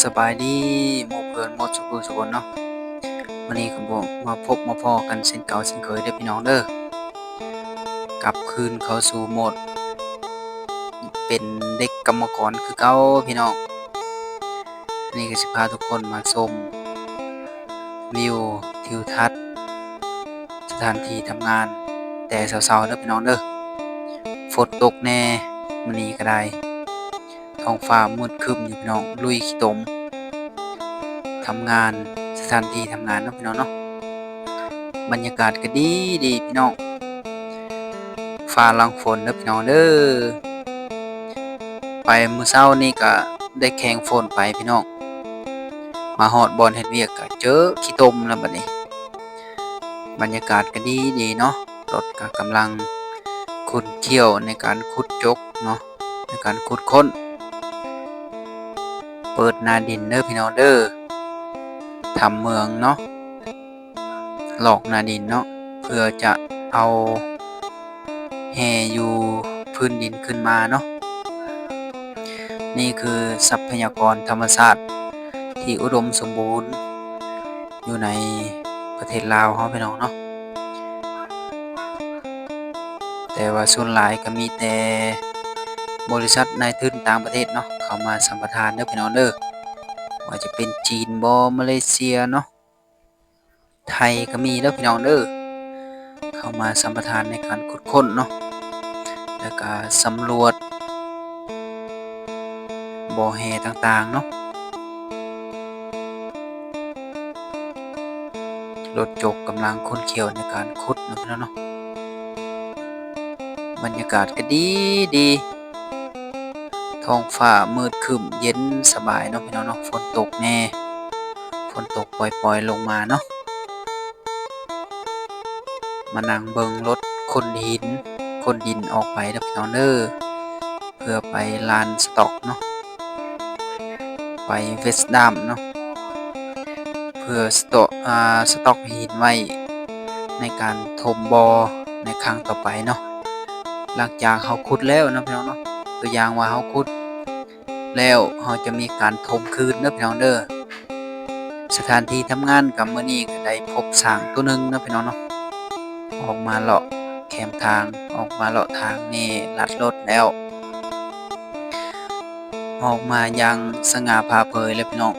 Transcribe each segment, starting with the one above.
ສະບາຍດີໝູ່ເພື່ອນໝົດສູ່ຜູ້ສູ່ຄົນເນາະ. ມື້ນີ້ກໍມາພົບມາພໍ້ກັນເຊັ່ນເກົ່າເຊັ່ນເຄີຍເດີພີ່ນ້ອງເດີ. ກັບຄືນເຂົ້າສູ່ໂໝົດເປັນເດັກກຳມະກອນຄືເກົ່າພີ່ນ້ອງ. ນີ້ກໍຊິພາທຸກຄົນມາຊົມວິວທິວທັດສະຖານທີ່ທຳງານແຕ່ເຊົ້າໆເດີພີ່ນ້ອງເດີ. ຝົນຕົກແດ່ມື້ນີ້ກໍໄດ້. ທ້ອງຟ້າມືດຄຶ້ມຢູ່ພີ່ນ້ອງ, ລຸຍຂີ້ຕົມ ທຳງານ ສະຖານທີ່ທຳງານເນາະພີ່ນ້ອງເນາະ. ບັນຍາກາດກໍດີໆພີ່ນ້ອງ, ຟ້າຫຼັງຝົນເດີພີ່ນ້ອງເດີ. ໄປມື້ເຊົ້ານີ້ກໍໄດ້ແຂ່ງຝົນໄປພີ່ນ້ອງ, ມາຮອດບ່ອນເຮັດວຽກກໍເຈີຂີ້ຕົມແລ້ວບັດນີ້. ບັນຍາກາດກໍດີໆເນາະ, ລົດກໍກຳລັງຂຸ້ນຂ້ຽວໃນການຂຸດຈົກເນາະ. ໃນການຂຸດຄົ້ນ ເປີດໜ້າດິນເດີພີ່ນ້ອງເດີ, ທຳເມືອງເນາະ, ລອກໜ້າດິນເນາະ ເພື່ອຈະເອົາແຮ່ຢູ່ພື້ນດິນຂຶ້ນມາເນາະ. ນີ້ຄືຊັບພະຍາກອນທຳມະຊາດທີ່ອຸດົມສົມບູນ ຢູ່ໃນປະເທດລາວເຮົາພີ່ນ້ອງເນາະ. ແຕ່ວ່າສ່ວນຫຼາຍກໍມີແຕ່ບໍລິສັດນາຍທຶນຕ່າງປະເທດເນາະ ເຂົ້າມາສຳປະທານເດີພີ່ນ້ອງເດີ, ວ່າຈະເປັນຈີນບໍ ມາເລເຊຍເນາະ, ໄທກໍມີເດີພີ່ນ້ອງເດີ, ເຂົ້າມາສຳປະທານໃນການຂຸດຄົ້ນເນາະ ແລ້ວກໍສຳຫຼວດ ບໍ່ແຮ່ຕ່າງໆເນາະ. ລົດຈົກກຳລັງຂຸ້ນຂ້ຽວໃນການຂຸດເນາະພີ່ນ້ອງເນາະ. ບັນຍາກາດກໍດີໆ, ທ້ອງຟ້າມືດຄຶ້ມເຢັນສະບາຍເນາະພີ່ນ້ອງເນາະ. ຝົນຕົກແດ່, ຝົນຕົກປ່ອຍໆລົງມາເນາະ. ມານັ່ງເບິ່ງລົດຂົນຫີນ ຂົນດິນອອກໄປເດີພີ່ນ້ອງເດີ, ເພື່ອໄປລານສະຕັອກເນາະ, ໄປເວສດາມເນາະ, ເພື່ອສະຕັອກ ອາ ສະຕັອກຫີນໄວ້ໃນການຖົມບໍ່ໃນຄັ້ງຕໍ່ໄປເນາະ. ຫຼັງຈາກເຮົາຂຸດແລ້ວເນາະພີ່ນ້ອງເນາະ, ຕົວຢ່າງວ່າເຮົາຂຸດ ແລ້ວເຮົາຈະມີການຖົມຄືນເດີພີ່ນ້ອງເດີ. ສະຖານທີ່ທຳງານກໍມື້ນີ້ກໍໄດ້ພົບຊ້າງໂຕໜຶ່ງເນາະພີ່ນ້ອງເນາະ, ອອກມາເລາະແຄມທາງ, ອອກມາເລາະທາງນີ້ລັດລົດແລ້ວ ອອກມາຢ່າງສະຫງ່າຜ່າເຜີຍເລີຍພີ່ນ້ອງ.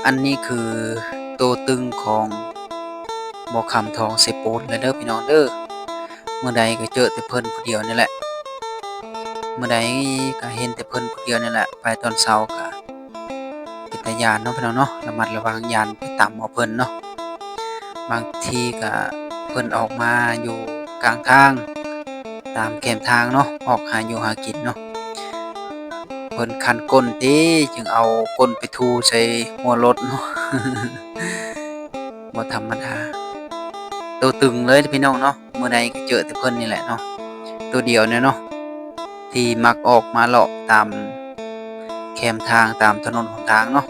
ອັນນີ້ຄືໂຕຕຶງຂອງບໍ່ຄຳທອງເຊໂປນເລີຍເດີພີ່ນ້ອງເດີ. ມື້ໃດກໍເຈີແຕ່ເພິ່ນຜູ້ດຽວນີ້ແຫຼະ, ມື້ໃດກໍເຫັນແຕ່ເພິ່ນຜູ້ດຽວນີ້ແຫຼະ. ໄປຕອນເຊົ້າກໍເປັນຕາຢ້ານເນາະພີ່ນ້ອງເນາະ, ລະມັດລະວັງຢ້ານໄປຕຳເອົາເພິ່ນເນາະ. ບາງທີກໍເພິ່ນອອກມາຢູ່ກາງທາງ ຕາມແຄມທາງເນາະ, ອອກຫາຢູ່ຫາກິນເນາະ. ເພິ່ນຄັນກົ້ນຕິ ຈຶ່ງເອົາກົ້ນໄປຖູໃສ່ຫົວລົດເນາະ. ບໍ່ທຳມະດາ, ໂຕຕຶງເລີຍພີ່ນ້ອງເນາະ. ມື້ໃດກໍເຈີແຕ່ເພິ່ນນີ້ແຫຼະເນາະ, ໂຕດຽວນີ້ເນາະ ທີ່ມັກອອກມາເລາະຕາມແຄມທາງ ຕາມຖະໜົນຫົນທາງເນາະ.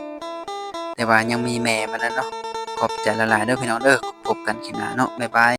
ແຕ່ວ່າຍັງມີແມ່ມັນນັ້ນເນາະ. ຂອບໃຈຫຼາຍໆເດີພີ່ນ້ອງເດີ, ພົບກັນຄລິບໜ້າເນາະ, ບາຍບາຍ.